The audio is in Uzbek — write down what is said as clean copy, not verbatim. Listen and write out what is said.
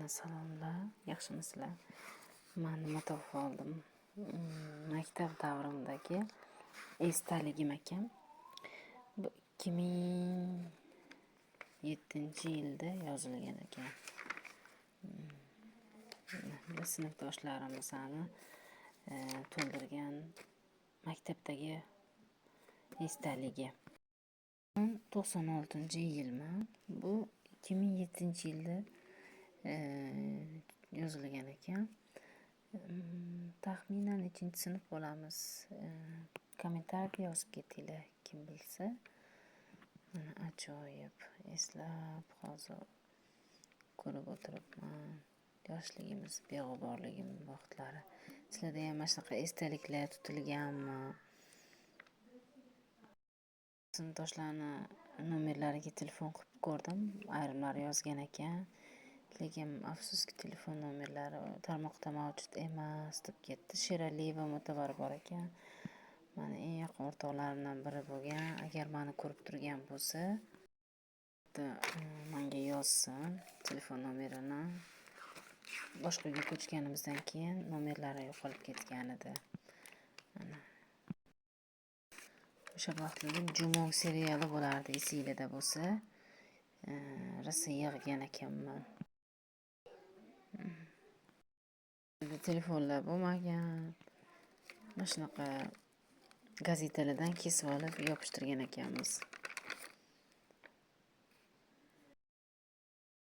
Mana salomlar, yaxshimisizlar? Man nima topib oldim? Maktab davrimdagi esdaligim ekan. Bu 2007-yilda yozilgan ekan. Biz sinfdoshlarimizni to'ldirgan maktabdagi esdaligi. 96-yilmi? Bu 2007-yilda yozilgan ekan. Taxminan nechinchi sinf bo'lamiz? Kommentariyada yozib ketinglar, kim bilsa. Mana ajoyib eslab hozir ko'rib o'tiribman. Yoshligimiz, beg'uborligimiz vaqtlari. Sizlarda ham mana shunaqa esdaliklar tutilganmi? Sinfdoshlarni nomerlariga telefon qilib ko'rdim. Ayrimlari yozgan ekan. Lekin afsuski, telefon nomerlari tarmoqda mavjud emas deb ketdi. Sheraliyeva Mo'tabar bor ekan. Mani eng yaqin o'rtoqlarimdan biri bo'lgan. Agar mani ko'rib turgan bo'lsa, manga yozsin telefon nomerini. Boshqa uyga ko'chganimizdan keyin nomerlari yo'qolib ketgan edi. Mana. O'sha vaqtlarda Jumong seriali bo'lardi, esinglarda bo'lsa. Rosa yig'gan ekanman. Telefonlar bo'lmagan. Mana shunaqa gazetalardan kesib olib yopishtirgan ekanmiz.